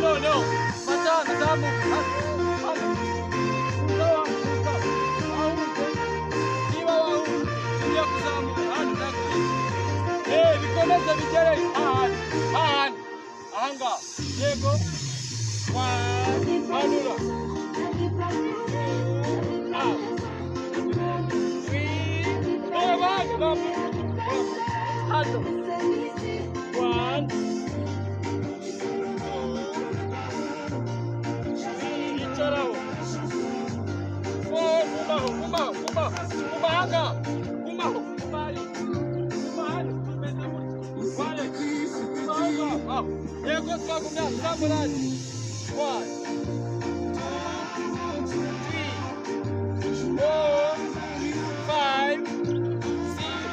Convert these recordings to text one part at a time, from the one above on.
Noneho fata hano, zamuka hano, hano. Uza wahuza, wahuje. Niba wahuje, tugiye kuzamura hano, ndakwiye. Bikomeze bigere hahandi, hahandi, ahangaha. Yego. One, manura. Two, up. Three, four, one, hano. One, two, three, icaraho. Four, gumaho, gumaho, gumaho, guma ahangaha, gumaho, guma hariya, guma hano, tumeze gutya. One, guma ahangaha, aho. Yego, twagumya, zamuranye. One, two, three, four, five, six,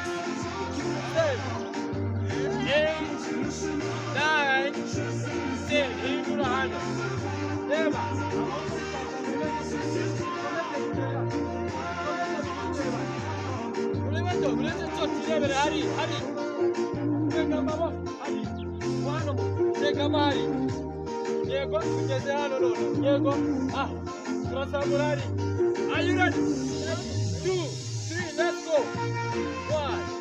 seven, eight, nine, 10. Hindura hano. Reba. Urebe do, uretse cyo turebere hari, hari. Tega amaboko, hari. Hano, tega amahari. Yego, tugeze hano none. Yego, ah, turazamura hari. Are you ready? Two, three, let's go. One,